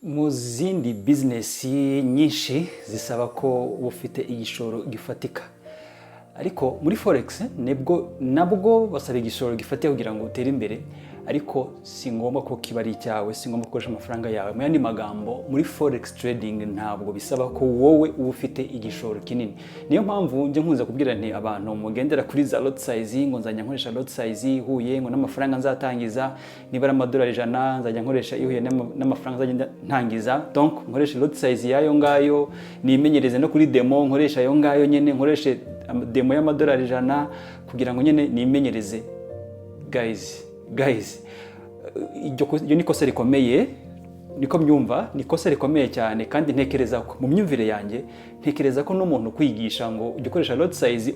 Mu zindi bizinesi nyinshi zisaba ko uba ufite igishoro gifatika, ariko muri forex nibwo nabwo basaba igishoro gifatika kugira ngo utere imbere, ariko si ngombwa ko kiba ari icyawe, si ngombwa gukoresha amafaranga yawe. Mu yandi magambo, muri forex trading ntabwo bisaba ko wowe uba ufite igishoro kinini. Niyo mpamvu njye nkunze kubwira nti abantu mugendera kuri za lot size, ngo nzajya nkoresha lot size ihuye ngo n'amafaranga nzatangiza, niba ari amadolari 100 nzajya nkoresha ihuye n'amafaranga nzajya ntangiza, donc nkoreshe lot size y'ayo ngayo, nimenyereze no kuri demo nkoresha ayo ngayo nyine, nkoreshe demo y'amadolari 100 kugira ngo nyine nimenyereze. Guys, guys, iryo ni ikosa rikomeye, niko mbyumva, ni ikosa rikomeye cyane. Kandi ntekereza ko mu myumvire yanjye, ntekereza ko n'umuntu kwigisha ngo ujye ukoresha lot size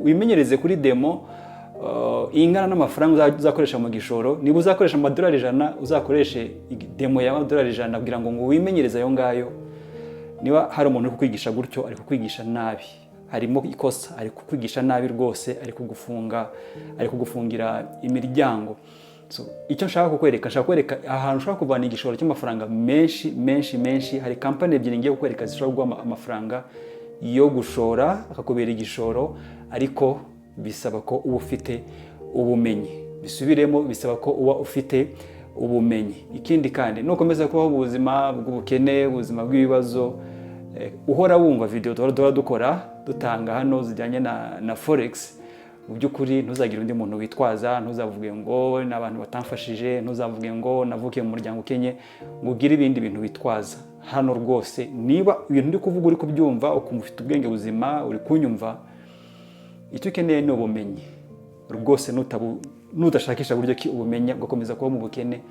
wimenyereze kuri demo ingana n'amafaranga uzakoresha mu gishoro, niba uzakoresha amadolari 100 uzakoreshe demo y'amadolari 100 kugira ngo wimenyereze ayo ngayo. Niba hari umuntu uri kukwigisha gutyo, ari kukwigisha nabi, harimo ikosa, ari kukwigisha nabi rwose, ari kugufunga, ari kugufungira imiryango. So, icyo nshaka kukwereka, nshaka kukwereka ahantu ushobora kuvana igishoro cy'amafaranga menshi menshi menshi. Hari kampani ebyiri ngiye kukwereka zishobora kuguha amafaranga yo gushora, akakubera igishoro, ariko bisaba ko uba ufite ubumenyi. Bisubiremo, bisaba ko uba ufite ubumenyi. Ikindi kandi, nukomeza kubaho ubuzima bw'ubukene, ubuzima bw'ibibazo, uhora wumva video duhora dukora, dutanga hano zijyanye na forex, mu by'ukuri ntuzagire undi muntu witwaza, ntuzavuge ngo ni abantu batamfashije, ntuzavuge ngo navukiye mu muryango ukenye, ngo ugire ibindi bintu witwaza hano. Rwose niba ibintu ndi kuvuga uri kubyumva, ukumva ufite ubwenge buzima, uri kunyumva, icyo ukeneye ni ubumenyi rwose. Nudashakisha buryo ki ubumenya, ugakomeza kuba mu bukene,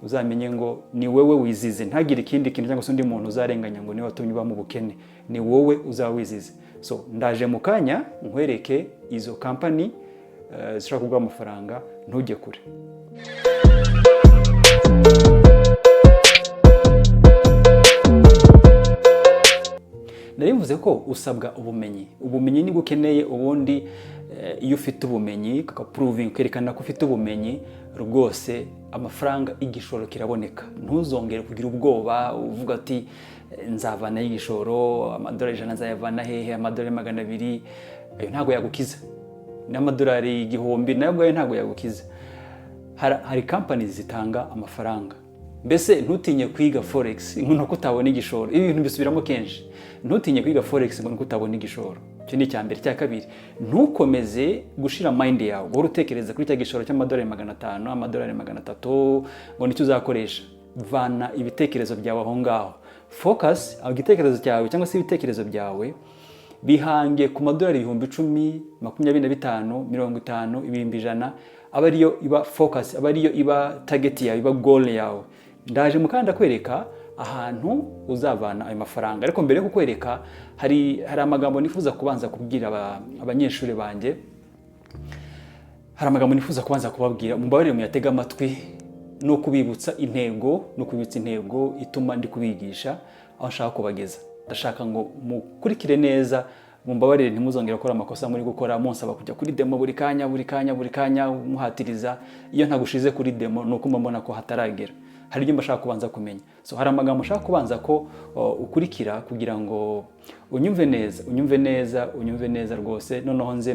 uzamenye ngo ni wowe wizize. Ntagire ikindi kintu cyangwa se undi muntu uzarenganya ngo niwe watumye uba mu bukene, ni wowe uzaba wizize. So ndaje mu kanya nkwereke izo kampani zishobora kuguha amafaranga. Ntujye kure. Nari mvuze ko usabwa ubumenyi. Ubumenyi nibwo ukeneye. Ubundi iyo ufite ubumenyi, ukapuruvinga, ukerekana ko ufite ubumenyi, rwose amafaranga, igishoro kiraboneka. Ntuzongere kugira ubwoba uvuga ati nzavanayo igishoro, amadolari 100 nzayavana hehe, amadolari 200? Ayo ntabwo yagukiza, n'amadolari 1000 nayo ubwayo ntabwo yagukiza. Hari kampani zitanga amafaranga. Mbese ntutinye kwiga forex ngo nuko utabona igishoro. Ibi bintu bisubiramo kenshi: ntutinye kwiga forex ngo nuko utabona igishoro. Icyo ni icya mbere. Icya kabiri, ntukomeze gushira mind yawe guhora utekereza kuri cya gishoro cy'amadolari 500, amadolari 300, ngo nicyo uzakoresha. Vana ibitekerezo byawe aho ngaho. Focus aho, igitekerezo cyawe cyangwa se ibitekerezo byawe bihange ku madolari 10,000, 25, 50, 100,000, aba ariyo iba focus, aba ariyo iba target yawe, iba goal yawe. Ndaje mukanda kwereka ahantu uzavana ayo mafaranga, ariko mbere yo kukwereka hari amagambo nifuza kubanza kubwira abanyeshuri banjye. Hari amagambo nifuza kubanza kubabwira, mumbabarire muyatege amatwi. Ni ukubibutsa intego, ni ukubibutsa intego ituma ndi kubigisha, aho nshaka kubageza. Ndashaka ngo mukurikire neza, mumbabarire ntimuzongere gukora amakosa muri gukora munsaba kujya kuri demo buri kanya, buri kanya, buri kanya, muhatiriza. Iyo ntagushize kuri demo ni uko mba mbona ko hataragera, hari ibyo mbashaka kubanza kumenya. So hari amagambo ushaka kubanza ko ukurikira kugira ngo unyumve neza, unyumve neza, unyumve neza rwose. Noneho nze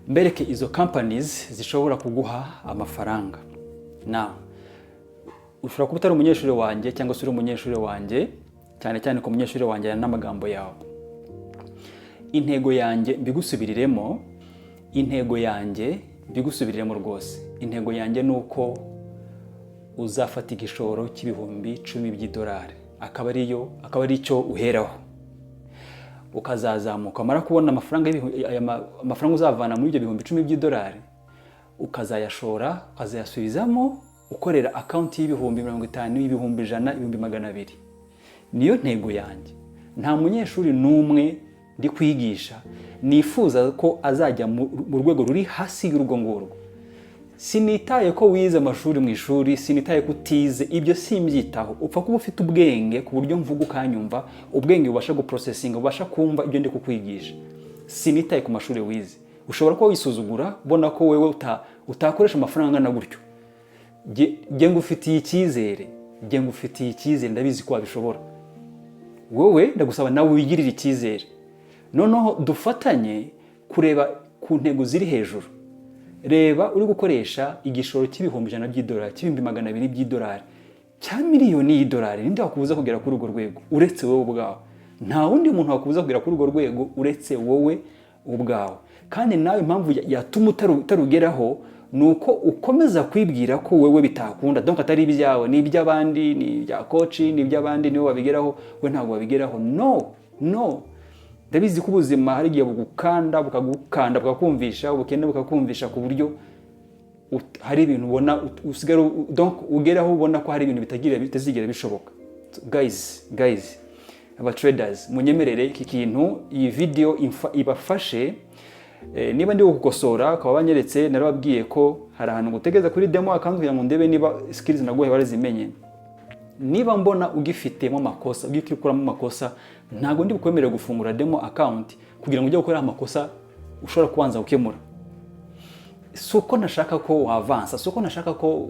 mbereke izo companies zishobora kuguha amafaranga. Now, ushobora kuba utari umunyeshuri wanjye cyangwa se uri umunyeshuri wanjye, cyane cyane ku munyeshuri wanjye, aya n'amagambo yawe. Intego yanjye, mbigusubiriremo, intego yanjye, mbigusubiriremo rwose, intego yanjye ni uko uzafata igishoro cy'ibihumbi 10 by'idolari, akaba ari cyo uheraho, ukazazamuka. Wamara kubona amafaranga amafaranga uzavana muri ibyo 10,000 by'idolari, ukazayashora, ukazayasubizamo, ukorera account y'ibihumbi 50, 100,000, 200,000. Niyo ntego yanjye. Nta munyeshuri n'umwe ndi kwigisha nifuza ko azajya mu rwego ruri hasi y'urwo ngurwo. Sinitaye ko wize amashuri mu ishuri, sinitaye ko utize, ibyo simbyitaho. Upfa kuba ufite ubwenge ku buryo mvuga ukanyumva, ubwenge bubasha guprocessinga, bubasha kumva ibyo ndi kukwigisha. Sinitaye ku mashuri wize. Ushobora kuba wisuzugura, ubona ko wewe uta utakoresha amafaranga angana gutyo. Jye ngufitiye icyizere, jye ngufitiye icyizere, ndabizi ko wabishobora. Wowe ndagusaba nawe wigirire icyizere, noneho dufatanye kureba ku ntego ziri hejuru. Reba, uri gukoresha igishoro cy'ibihumbi 100 by'idolari, cy'ibihumbi 200 by'idolari, cya miliyoni y'idolari. Ninde wakubuza kugera kuri urwo rwego uretse wowe ubwawe? Nta wundi muntu wakubuza kugera kuri urwo rwego uretse wowe ubwawe. Kandi nawe impamvu yatuma utarugeraho ni uko ukomeza kwibwira ko wowe bitakunda, donc atari ibyawe, ni iby'abandi, ni ibya coach, ni iby'abandi, nibo babigeraho, we ntabwo babigeraho. No, no, ndabizi ko ubuzima hari igihe bugukanda, bukagukanda, bukakumvisha ubukene, bukakumvisha ku buryo hari ibintu ubona usigara donc ugeraho ubona ko hari ibintu bitazigera bishoboka. Guys, guys, aba traders, munyemerere iki kintu, iyi video ibafashe. Niba ndi gukosora ukaba wanyeretse, narababwiye ko hari ahantu ngutegereza kuri demo account kugira ngo ndebe niba skills naguhaye warazimenye. Niba mbona ugifitemo amakosa, ugikuramo amakosa, ntabwo ndi bukwemerere gufungura demo account kugira ngo ujye gukora amakosa ushobora kubanza gukemura. Si uko ntashaka ko wavansa, si uko ntashaka ko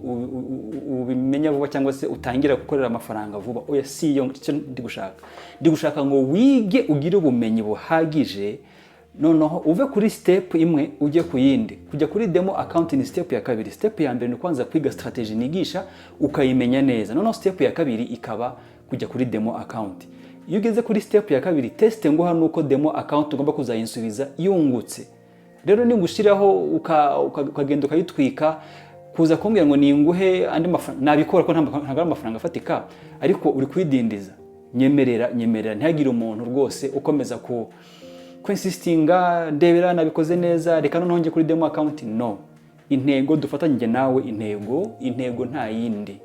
ubimenya vuba cyangwa se utangira gukorera amafaranga vuba. Oya, si iyo icyo ndi gushaka. Ndi gushaka ngo wige, ugire ubumenyi buhagije, noneho uve kuri step imwe ujye ku yindi. Kujya kuri demo account ni step ya kabiri. Step ya mbere ni kubanza kwiga strategy nigisha, ukayimenya neza. Noneho step ya kabiri ikaba kujya kuri demo account. Iyo ugeze kuri step ya kabiri, test nguha nuko demo account ugomba kuzayinsubiza yungutse. Rero ningushyiraho ukagenda ukayitwika, kuza kumbwira ngo ninguhe andi mafaranga, nabikora ko ntabwo ari amafaranga afatika, ariko uri kwidindiza. Nyemerera, nyemerera, ntihagire umuntu rwose ukomeza ku kwinsistinga: "Ndebera, nabikoze neza, reka noneho njye kuri demo account." No, intego dufatanyije nawe, intego nta yindi.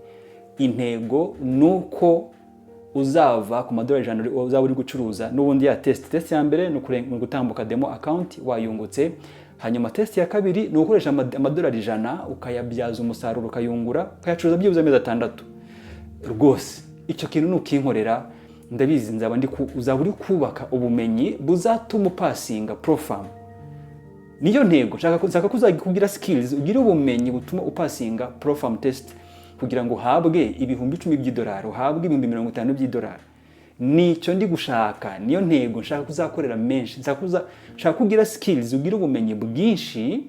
Intego ni uko uzava ku madolari 100 uzaba uri gucuruza n'ubundi. Ya test ya mbere ni ugutambuka demo account wayungutse. Hanyuma test ya kabiri ni ugukoresha amadolari 100 ukayabyaza umusaruro, ukayungura, ukayacuruza byibuze amezi 6. Rwose icyo kintu nukinkorera, ndabizi nzaba ndi uzaba uri kubaka ubumenyi buzatuma upasinga prop firm. Niyo ntego nshaka ko uzajya kugira skills, ugire ubumenyi butuma upasinga prop firm test kugira ngo uhabwe 10,000 by'idolari, uhabwe 50,000 by'idolari. Nicyo ndi gushaka, niyo ntego nshaka kuzakorera menshi. Nshaka kugira skills, ugire ubumenyi bwinshi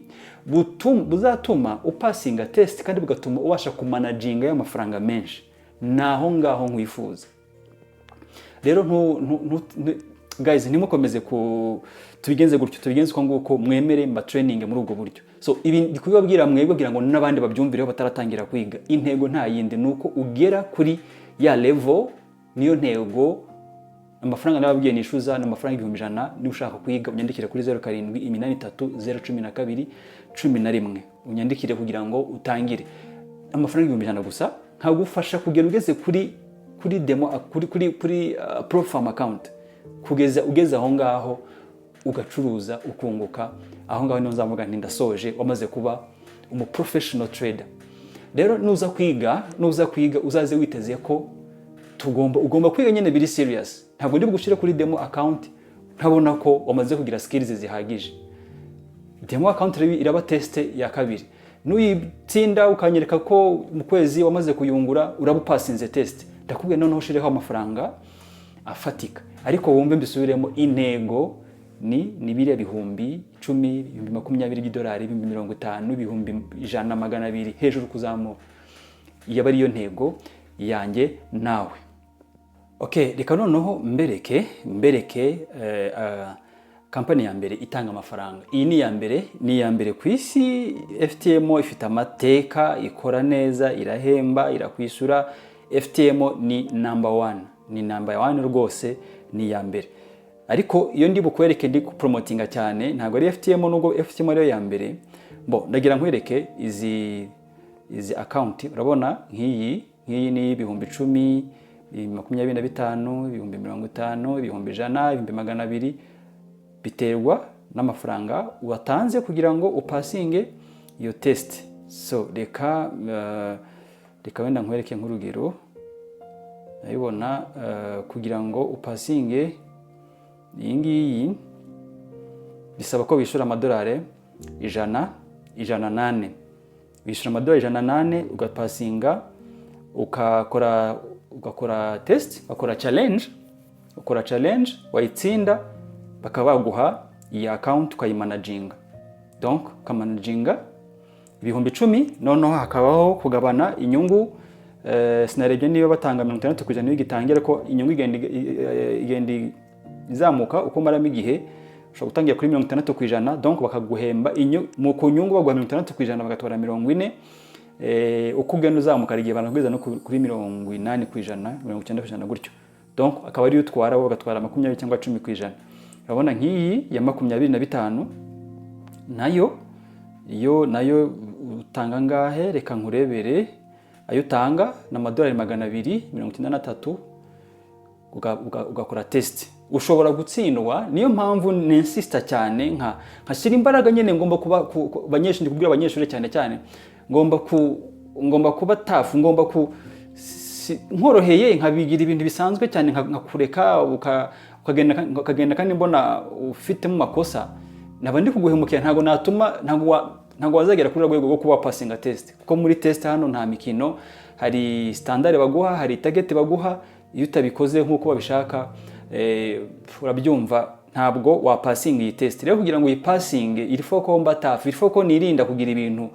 buzatuma upasinga test kandi bugatuma ubasha kumanaginga y'amafaranga menshi. Naho ngaho nkwifuza. Rero guys, ntimukomeze ku tubigenze gutyo, tubigenze uko nguko, mwemere mba training muri ubwo buryo. So ibi ndi kubibabwira mwebwe kugira ngo n'abandi babyumvireho bataratangira kwiga. Intego nta yindi, ni uko ugera kuri ya level, niyo ntego. Amafaranga nababwiye nishyuza ni amafaranga 100,000. Niba ushaka kwiga, unyandikire kuri 0783 012 11, unyandikire kugira ngo utangire. Amafaranga 100,000 gusa, nkagufasha kugera ugeze kuri demo, kuri prop firm account, kugeza ugeze aho ngaho ugacuruza ukunguka. Aho ngaho niho nzavuga nti ndasoje, wamaze kuba umu professional trader. Rero nuza kwiga uzaze witeze ko ugomba kwiga nyine biri serious. Ntabwo ndi bugushyire kuri demo account ntabona ko wamaze kugira skills zihagije. Demo account rero iraba test ya kabiri. Nuyitsinda, ukanyereka ko mu kwezi wamaze kuyungura, uraba upasinze test. Ndakubwiye noneho ushireho amafaranga afatika. Ariko wumve mbisubiremo, intego ni biriya 10,000, 20,000 by'idolari, 50,000, 100,000, 200, hejuru kuzamura. Iyo aba ariyo ntego yanjye nawe. Okay, reka noneho mbereke kampani ya mbere itanga amafaranga. Iyi ni iya mbere, ni iya mbere ku isi. FTMO ifite amateka, ikora neza, irahemba, irakwishyura. FTMO ni number one, ni number one rwose, ni iya mbere. Ariko iyo ndi bukwereke, ndi kupromotinga cyane, ntabwo ari FTMO, nubwo FTMO ariyo ya mbere. Bo ndagira nkwereke izi account. Urabona nk'iyi ni 10,000, 25,000, 50,000, 100,000, 200,000. Biterwa n'amafaranga watanze kugira ngo upasinge iyo test. So reka wenda nkwereke nk'urugero. Ndabibona, kugira ngo upasinge iyi ngiyi bisaba ko wishyura amadolari 104. Wishyura amadolari 104, ugapasinga, ugakora test, ugakora challenge, ukora challenge, wayitsinda bakaba baguha iyi account ukayimanaginga. Donc ukamanaginga 10,000, noneho hakabaho kugabana inyungu. Sinarebye niba batanga 60% iyo igitangira, ko inyungu igenda izamuka uko umaramo igihe. Ushobora gutangira kuri 60%, donc bakaguhemba mu ku nyungu baguha 60%, bagatwara 40. Uko ugenda uzamuka, hari igihe banakugeza no kuri 80%, 90% gutyo. Donc akaba ariyo utwara, bo bagatwara 20 cyangwa 10%. Urabona nk'iyi ya 25 nayo, iyo nayo utanga angahe? Reka nkurebere ayo utanga. Ni amadolari 293, ugakora test. Ushobora gutsindwa. Niyo mpamvu ninsista cyane, nkashyira imbaraga nyine. Ngomba kuba banyeshuri, ndi kubwira abanyeshuri cyane cyane, ngomba kuba tough, ngomba ku nkoroheye nkabigira ibintu bisanzwe cyane, nkakureka ukagenda kandi mbona ufitemo amakosa, naba ndi kuguhemukira. Ntabwo natuma, ntabwo wazagera kuri rwego rwo kuba wapasinga test, kuko muri test hano nta mikino. Hari standard baguha, hari target baguha. Iyo utabikoze nk'uko babishaka, urabyumva, ntabwo wapasinga iyi test. Rero kugira ngo uyipasinge, il faut ko mba tough, il faut ko nirinda kugira ibintu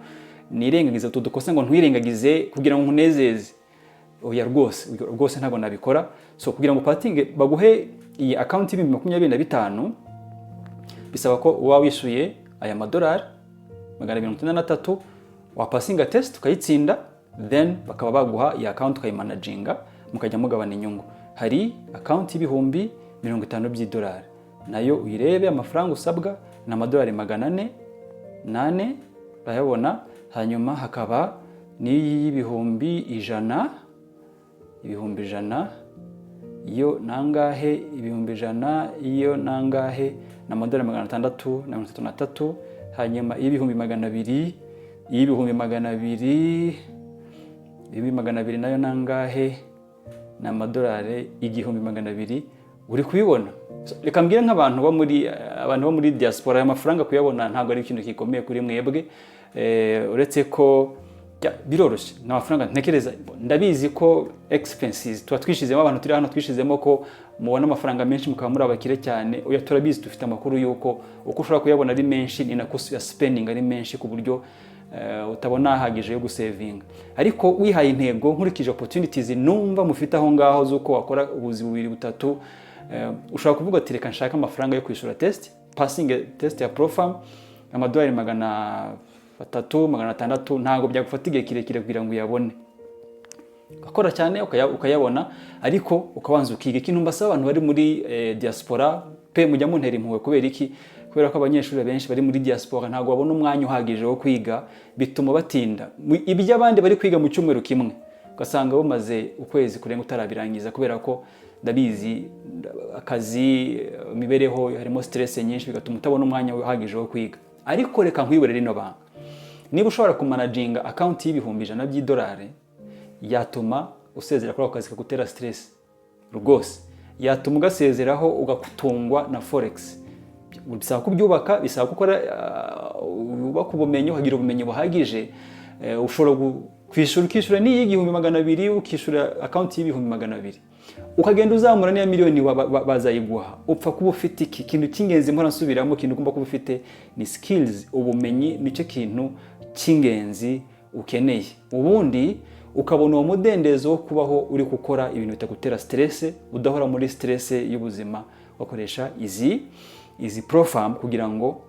nirengagiza, utu dukosa ngo ntwirengagize kugira ngo nkunezeze. Oya, rwose rwose ntabwo nabikora. So kugira ngo upasinge baguhe iyi account y'25,000, bisaba ko uba wishyuye aya madolari 293, wapasinga test ukayitsinda, then bakaba baguha iyi account ukayimanaginga, mukajya mugabana inyungu. Hari account y'50,000 by'idolari, nayo uyirebe. Amafaranga usabwa ni amadolari 404, urayabona. Hanyuma hakaba n'iyi y'100,000. 100,000 iyo nangahe? 100,000 iyo nangahe? Ni amadolari 633. Hanyuma iy'ibihumbi 200, iy'ibihumbi 200, 200,000 nayo nangahe? Ni amadolari 1,200. Uri kubibona? Reka mbwire nk'abantu bo muri abantu bo muri diaspora, aya mafaranga kuyabona ntabwo ari ikintu gikomeye kuri mwebwe. Uretse ko biroroshye, ni amafaranga ntekereza. Ndabizi ko expenses tuba twishizemo, abantu turi hano twishizemo ko mubona amafaranga menshi mukaba muri abakire cyane. Oya, turabizi, dufite amakuru y'uko uko ushobora kuyabona ari menshi ni nako ya spending ari menshi, ku buryo utabona ahagije yo gusevinga. Ariko wihaye intego, nkurikije opportunities numva mufite aho ngaho z'uko wakora ubuzi bubiri, butatu, ushobora kuvuga ati: "Reka nshake amafaranga yo kwishyura test, passing test ya prop firm, amadolari 300, 600." Ntabwo byagufata igihe kirekire kugira ngo uyabone. Ugakora cyane ukayabona, ariko ukabanza ukiga. Ikintu mbasaba abantu bari muri diaspora pe, mujya muntera impuhwe. Kubera iki? Kubera ko abanyeshuri benshi bari muri diaspora ntabwo babona umwanya uhagije wo kwiga, bituma batinda. Ibyo abandi bari kwiga mu cyumweru kimwe, ugasanga bamaze ukwezi kurenga utarabirangiza, kubera ko ndabizi, akazi, imibereho harimo stress nyinshi, bigatuma utabona umwanya uhagije wo kwiga. Ariko reka nkwibure rino banga: niba ushobora kumanaginga account y'100,000 by'idolari, yatuma usezera kuri ako kazi kagutera stress rwose, yatuma ugasezeraho ugatungwa na forex. Bisaba kubyubaka, bisaba gukora, wubaka ubumenyi, ukagira ubumenyi buhagije. Ushobora kwishyura, ukishyura n'iyi 200,000, ukishyura account y'200,000, ukagenda uzamura n'iya miliyoni bazayiguha. Upfa kuba ufite iki kintu cy'ingenzi mpora nsubiramo. Ikintu ugomba kuba ufite ni skills, ubumenyi, nicyo kintu cy'ingenzi ukeneye. Ubundi ukabona uwo mudendezo wo kubaho uri gukora ibintu bitagutera stress, udahora muri stress y'ubuzima, ugakoresha izi prop firm kugira ngo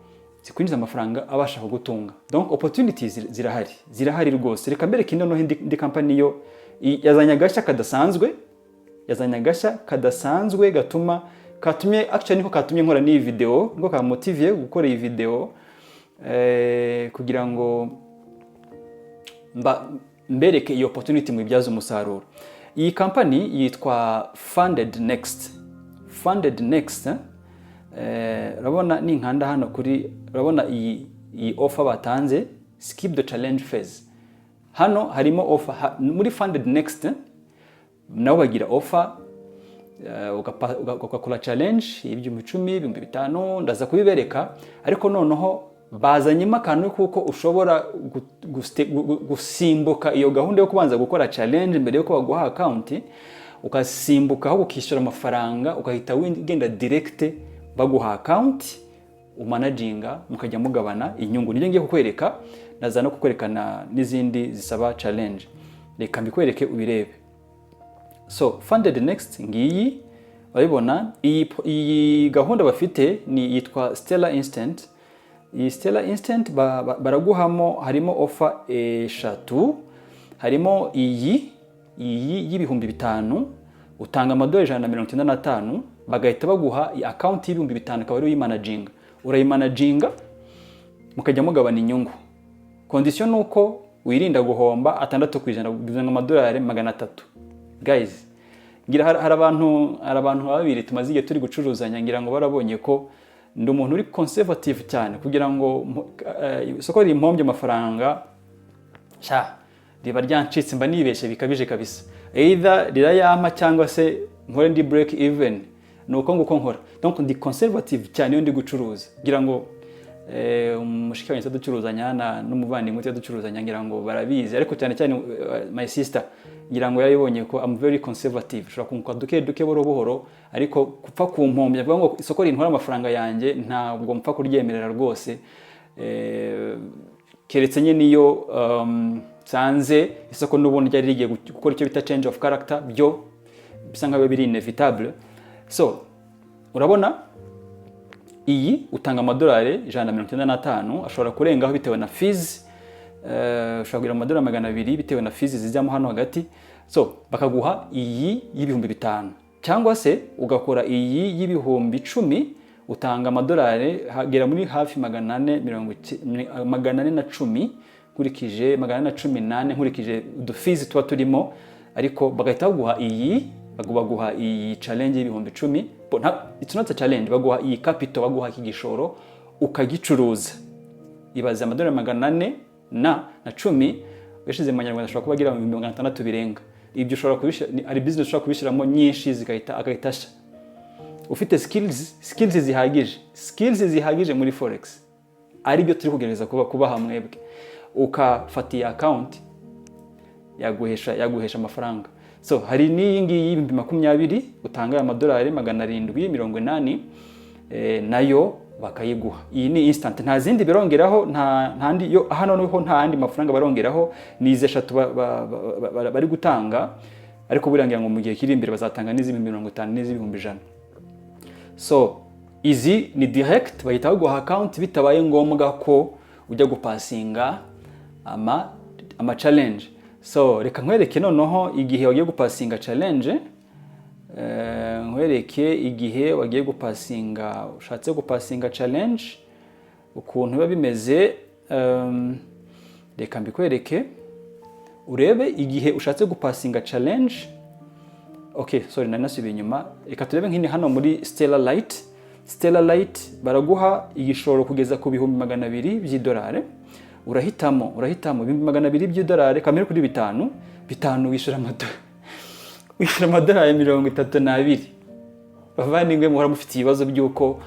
zikwinjiza amafaranga abasha kugutunga. Donc opportunities zirahari, zirahari rwose. Reka mbereke ino noneho indi company yo yazanye agashya kadasanzwe, yazanye agashya kadasanzwe gatuma katumye, actually niko katumye nkora n'iyi video, niko kamotiviye gukora iyi video, kugira ngo mbereke iyi opportunity mubibyaze umusaruro. Iyi company yitwa Funded Next. Funded Next, urabona ninkanda hano kuri, urabona iyi offer batanze, skip the challenge phase. Hano harimo offer muri Funded Next. Nabo bagira offer, ugakora challenge y'10,000, 5,000, ndaza kubibereka. Ariko noneho Bazanyemo akantu kuko ushobora gusimbuka iyo gahunda yo kubanza gukora challenge mbere yuko baguha account, ugasimbuka aho ukishyura amafaranga, ugahita ugenda direct baguha account umanaginga, mukajya mugabana inyungu. Nibyo ngiye kukwereka, naza no kukwerekana n'izindi zisaba challenge. Reka mbikwereke ubirebe. So Funded Next ngiyi, urabibona iyi gahunda bafite ni yitwa Stellar Instant. Iyi Stellar Instant baraguhamo, harimo offer eshatu. Harimo iyi y'5,000, utanga amadolari 195, bagahita baguha account y'5,000, akaba ariyo uyimanaginga. Urayimanaginga, mukajya mugabana inyungu. Condition ni uko wirinda guhomba 6%, bivuze ngo amadolari 300. Guys, ngira hari abantu babiri tumaze igihe turi gucuruzanya, ngira ngo barabonye ko ndi umuntu uri conservative cyane. Kugira ngo isoko rimpombye amafaranga, sha, riba ryancitse, mba nibeshye bikabije kabisa. Either rirayampa cyangwa se nkore ndi break even, ni uko nguko nkora. Donc ndi conservative cyane iyo ndi gucuruza. Ngira ngo umushiki wanjye ducuruzanya n'umuvandimwe tujya ducuruzanya, ngira ngo barabizi, ariko cyane cyane my sister, ngira ngo yarabibonye ko I'm very conservative. Ushobora kunguka duke duke, buhoro buhoro, ariko gupfa kumpombya, avuga ngo isoko rintwara amafaranga yanjye, ntabwo mpfa kuryemerera rwose. Keretse nyine iyo nsanze isoko n'ubundi ryari rigiye gukora icyo bita change of character, byo bisa nkaho biri inevitable. So urabona iyi utanga amadolari 195, ashobora kurengaho bitewe na fees. Ushobora kugira amadolari 200 bitewe na fees zijyamo hano hagati. So bakaguha iyi y'5,000, cyangwa se ugakora iyi y'10,000, utanga amadolari hagera muri hafi 410, nkurikije 414, nkurikije udufees tuba turimo. Ariko bagahita baguha iyi, baguha iyi challenge y'10,000. It's not a challenge, baguha iyi capital, baguha iki gishoro ukagicuruza. Ibaze amadolari 410 uyashyize mu manyarwanda, ashobora kuba agira 600,000 birenga. Ibyo ushobora kubishyira, hari business ushobora kubishyiramo nyinshi zigahita agahita ashya. Ufite skills zihagije, skills zihagije muri forex, aribyo turi kugerageza kubaha mwebwe, ukafata iyi account, yaguhesha amafaranga. So hari n'iyi ngiyi y'20,000, utanga amadolari 780, nayo bakayiguha. Iyi ni instant, nta zindi birongeraho, nta ntandi yo hano niho, nta yandi mafaranga barongeraho. Ni izi eshatu bari gutanga, ariko buriya ngira ngo mu gihe kiri imbere bazatanga n'iz'ibihumbi 50 n'iz'ibihumbi 100. So izi ni direct, bahita baguha account bitabaye ngombwa ko ujya gupasinga ama challenge. So reka nkwereke noneho igihe wagiye gupasinga challenge. Nkwereke igihe wagiye gupasinga, ushatse gupasinga challenge, ukuntu biba bimeze. Reka mbikwereke urebe igihe ushatse gupasinga challenge. Okay, sorry, nari nasubiye inyuma. Reka turebe nk'ini hano muri Stellar Light. Stellar Light baraguha igishoro kugeza ku 200,000 by'idolari. Urahitamo 200,000 by'idolari kamere kuri bitanu bitanu, wishyura amadolari 32. Bavandimwe muhora mufite ibibazo by'uko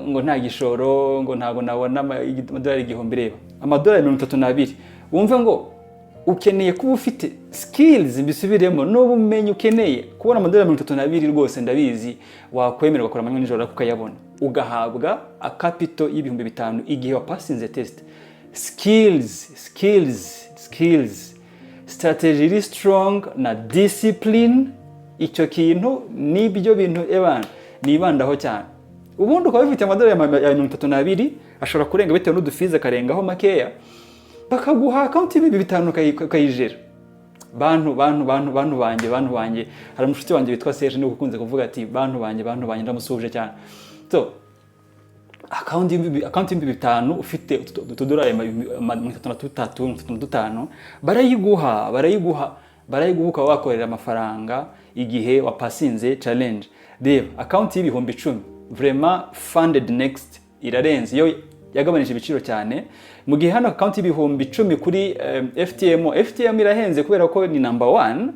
ngo nta gishoro, ngo ntabwo nabona amadolari 1,000, reba amadolari 32. Wumve ngo ukeneye kuba ufite skills, mbisubiremo, n'ubumenyi ukeneye kubona amadolari 32. Rwose ndabizi, wakwemera ugakora amanywa nijoro ariko ukayabona, ugahabwa acapital y'5,000 igihe wapasinze test. Skills, skills, skills, strategy iri strong na discipline, icyo kintu nibyo bintu ebana nibandaho cyane. Ubundi ukaba ufite amadolari ya 32, ashobora kurenga bitewe n'udufees, akarengaho makeya, bakaguha account y'5,000 ukayijera. Bantu, bantu, bantu, bantu banjye, bantu banjye, hari umushuti wanjye witwa Serge niwe ukunze kuvuga ati "bantu banjye, bantu banjye", ndamusuhuje cyane. So account y'5,000 ufite utudolari 33, 35, barayiguha, barayiguha, barayiguha, ukaba wakorera amafaranga igihe wapasinze challenge. Reba account y'10,000, vraiment Funded Next irarenze, iyo yagabanije ibiciro cyane. Mu gihe hano account y'10,000 kuri FTMO, FTM irahenze kubera ko ni number one,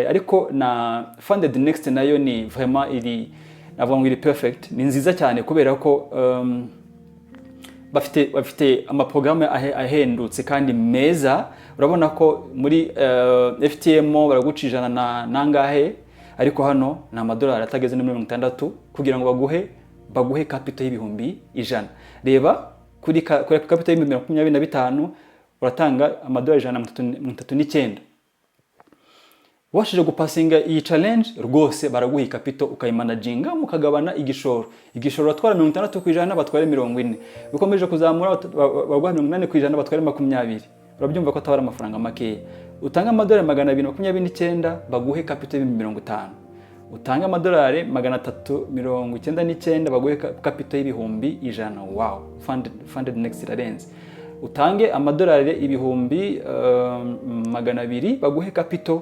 ariko na Funded Next nayo ni vraiment iri, navuga ngo iri perfect, ni nziza cyane kubera ko Bafite amaporogaramu ahendutse kandi meza. Urabona ko muri FTMO baraguca 100 na nangahe, ariko hano ni amadolari atageze na 60 kugira ngo baguhe capital y'ibihumbi 100. Reba kuri capital y'ibihumbi 25 uratanga amadolari 139. Washije gupasinga iyi challenge, rwose baraguha capital ukayimanaginga, mukagabana igishoro. Igishoro batwara 60%, batware 40. Bikomeje kuzamura, baguha 80%, batware 20. Urabyumva ko atabara amafaranga makeya. Utanga amadolari 229, baguhe capital y'ibihumbi 50. Utanga amadolari 399, baguhe capital y'ibihumbi 100. Wow, Funded Next irarenze. Utange amadolari 200,000,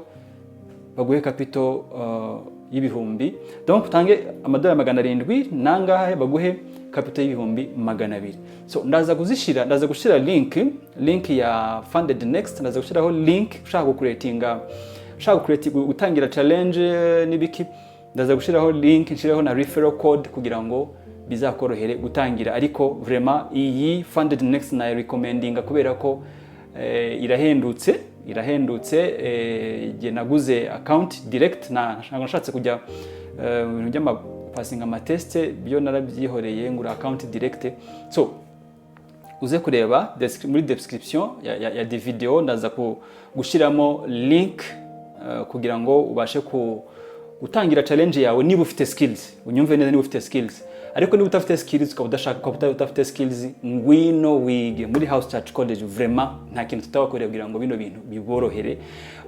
baguhe capital y'ibihumbi, donc utange amadolari 700 nangahe, baguhe capital y'ibihumbi 200. So ndaza gushyira link ya Funded Next. Ndaza gushyiraho link ushaka gukuretinga, ushaka gutangira challenge n'ibiki. Ndaza gushyiraho link, nshireho na referral code kugira ngo bizakorohere gutangira. Ariko vraiment iyi Funded Next nayo recommendinga kubera ko irahendutse. Igihe naguze account direct, na ntabwo nashatse kujya mu bintu by'amapasinga, amatest, byo narabyihoreye, ngura account direct. So uze kureba muri description ya di video, ndaza gushyiramo link kugira ngo ubashe gutangira challenge yawe niba ufite skills. Unyumve neza, niba ufite skills. Ariko niba udafite skills, ukaba udashaka, ukaba udafite skills, ngwino wige muri House Church College. Vraiment nta kintu tutabakorera kugira ngo bino bintu biborohere,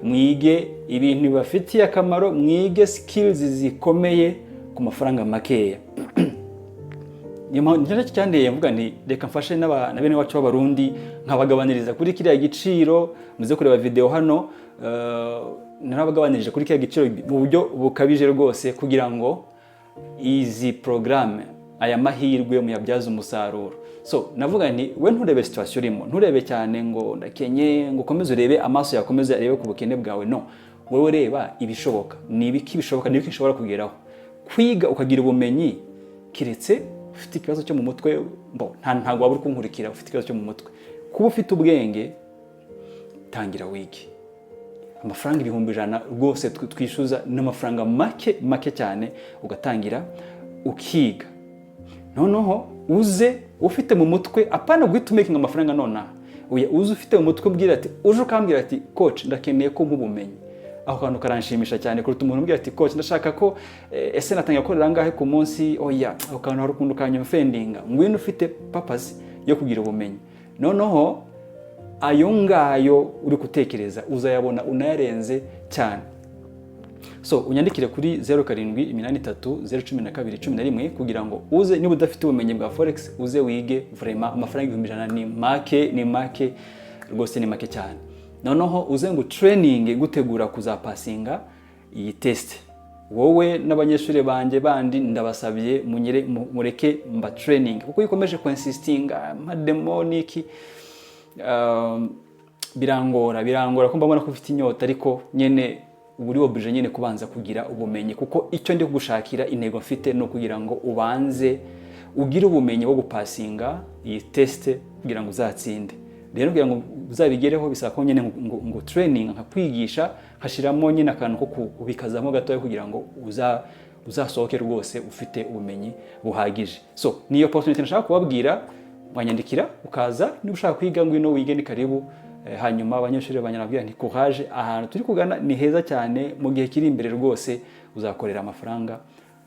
mwige ibintu bibafitiye akamaro, mwige skills zikomeye ku mafaranga makeya. Niyo mpamvu nicyo cyanteye mvuga nti reka mfashe na bene wacu b'Abarundi, nkabagabaniriza kuri kiriya giciro. Muze kureba video hano, narabagabanirije kuri kiriya giciro mu buryo bukabije rwose, kugira ngo izi porogaramu, aya mahirwe muyabyaze umusaruro. So navuga nti we nturebe situation urimo, nturebe cyane ngo ndakenye, ngo ukomeze urebe, amaso yakomeze arebe ku bukene bwawe. No, wowe reba ibishoboka. Ni ibiki bishoboka? Ni ibiki ushobora kugeraho? Kwiga ukagira ubumenyi, keretse ufite ikibazo cyo mu mutwe, bo ntabwo waba uri kunkurikira ufite ikibazo cyo mu mutwe. Kuba ufite ubwenge, tangira wige. Amafaranga 100,000 rwose twishyuza ni amafaranga make make cyane, ugatangira ukiga. Noneho uze ufite mu mutwe, apana guhita umakinga amafaranga nonaha. Oya, uze ufite mu mutwe, ubwira ati, uje ukambwira ati: "Coach, ndakeneye ko ubumenyi." Ako kantu karanshimisha cyane kuruta umuntu umbwira ati: "Coach, ndashaka ko ese natangira gukorera angahe ku munsi?" Oya, ako kantu hari ukuntu kanyofendinga. Ngwino ufite purpose yo kugira ubumenyi, noneho ayo ngayo uri gutekereza uzayabona unayarenze cyane. So unyandikire kuri 0783 012 11 kugira ngo uze, niba udafite ubumenyi bwa forex, uze wige. Vraiment amafaranga 100,000 ni make, ni make rwose, ni make cyane. Noneho uze ngo training gutegura kuzapasinga iyi test. Wowe n'abanyeshuri banjye bandi, ndabasabye munyere mureke mba training, kuko iyo ukomeje kwinsistinga amademo niki, birangora ko mbabona ko ufite inyota. Ariko nyene uba uri obligé nyine kubanza kugira ubumenyi, kuko icyo ndi kugushakira, intego mfite ni ukugira ngo ubanze ugire ubumenyi bwo gupasinga iyi test kugira ngo uzatsinde. Rero kugira ngo uzabigereho bisaba ko nyine ngo training, nkakwigisha, nkashyiramo nyine akantu ko kubikazamo gatoya kugira ngo uzasohoke rwose ufite ubumenyi buhagije. So ni opportunity nashaka kubabwira. Wanyandikira ukaza, niba ushaka kwiga, ngwino wige, ni karibu. Hanyuma abanyeshuri banyanabwira nti courage, ahantu turi kugana ni heza cyane. Mu gihe kiri imbere rwose uzakorera amafaranga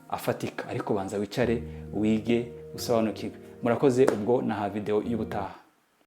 afatika, ariko banza wicare wige, usobanukirwe. Murakoze, ubwo naha video y'ubutaha.